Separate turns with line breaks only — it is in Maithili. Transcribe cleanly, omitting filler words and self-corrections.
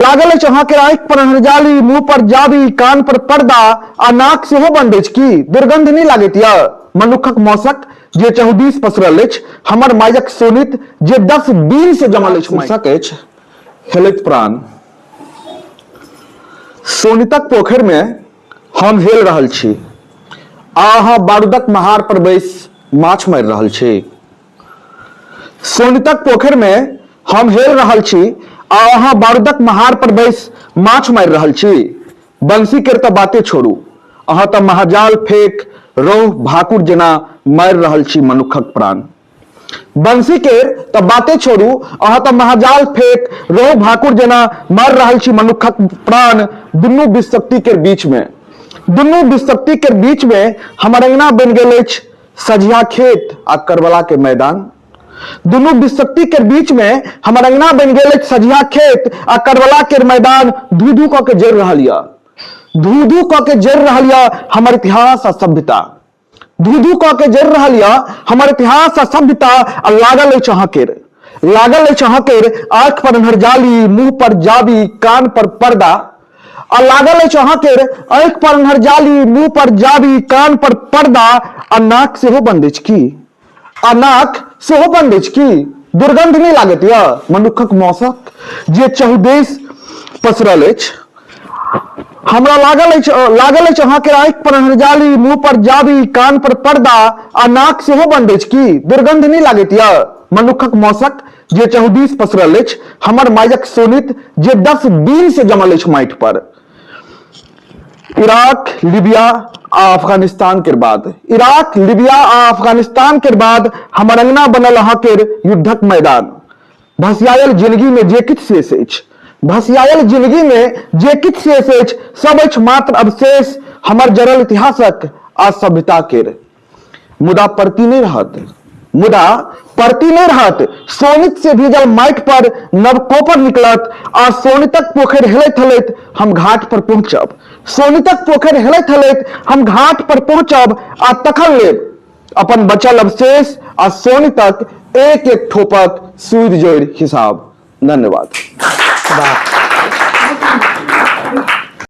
लागल अछि अहाँके आँखि पर हरजाली, मुंह पर जाबी, कान पर पर्दा आ नाक सेहो बंद अछि की? दुर्गंध नहि लागैत यऽ मनुक्खक मौसक जे चहुदिस पसरल अछि, हमर मायक शोणित जे 10 दिन से जमल अछि। शीर्षक अछि हेलैत प्राण। शोणितक पोखरि मे हम हेल रहल छी आ अहाँ बारूदक महार पर बैस माछ मारि रहल छी। शोणितक पोखरि मे हम हेल रहल छी आ अहाँ बारूदक महार पर बैस माछ मारि रहल छी। बंसी केर तऽ बाते छोड़ू, अहाँ तऽ महाजाल फेक रौह भाकुर जेना मारि रहल छी मनुक्खक प्राण। बंसी केर तऽ बाते छोड़ू, अहाँ तऽ महाजाल फेक रौह भाकुर जेना मारि रहल छी मनुक्खक प्राण। दुनू विषशक्ति केर बीच मे, दुनू विषशक्ति केर बीच मे हमर अंगना बनि गेल अछि सझिया खेत आ करबला के मैदान। दुनू विषशक्ति के बीच में हमर अंगना बनि गेल अछि सझिया खेत आ करबला के मैदान। धू धू कऽ के जरि रहल यऽ, धू धू कऽ के जरि रहल यऽ हमर इतिहास आ सभ्यता। धू धू कऽ के जरि रहल यऽ हमर इतिहास आ सभ्यता आ लागल अछि अहाँ केर, लागल अछि अहाँ केर आँखि पर अन्हरजाली, मुंह पर जाबी, कान पर पर्दा आ लागल अछि अहाँ केर आँखि पर अन्हरजाली, मुंह पर जाबी, कान पर पर्दा आ नाक सेहो बंद अछि की? आ नाक सेहो बंद अछि की? दुर्गंध नहि लागैत यऽ मनुक्खक मौसक जे चहुदेश पसरल अछि। हमरा लागल अछि, लागल अछि अहाँ के आँखि पर अन्हरजाली, मुंह पर जाबी, कान पर पर्दा आ नाक सेहो बंद अछि की? दुर्गंध नहि लागैत यऽ मनुक्खक मौसक जे चहुदिस पसरल अछि, हमर मायक शोणित जे 10 दिन से जमल अछि माटि पर। इराक, लीबिया आ अफगानिस्तान के बाद, इराक, लीबिया आ अफगानिस्तान के बाद हमर अंगना बनल अहाँ के युद्धक मैदान। भसियायल जिंदगी में जे किछु शेष अछि, भसियायल जिंदगी में जे किछु शेष अछि, सब अछि मात्र अवशेष हमर जरल इतिहासक आ सभ्यता केर। मुदा परती नहि रहत, मुदा परती नहि रहत, शोणित से भीजल माटि पर नव कोपर निकलत आ शोणितक पोखरि हेलैत हेलैत हम घाट पर पहुंचब, शोणितक पोखरि हेलैत हेलैत हम घाट पर पहुंचब आ तखन लेब अपन बचल अवशेष आ शोणितक एक एक ठोपक सूद जोड़ि हिसाब। धन्यवाद।
वाह।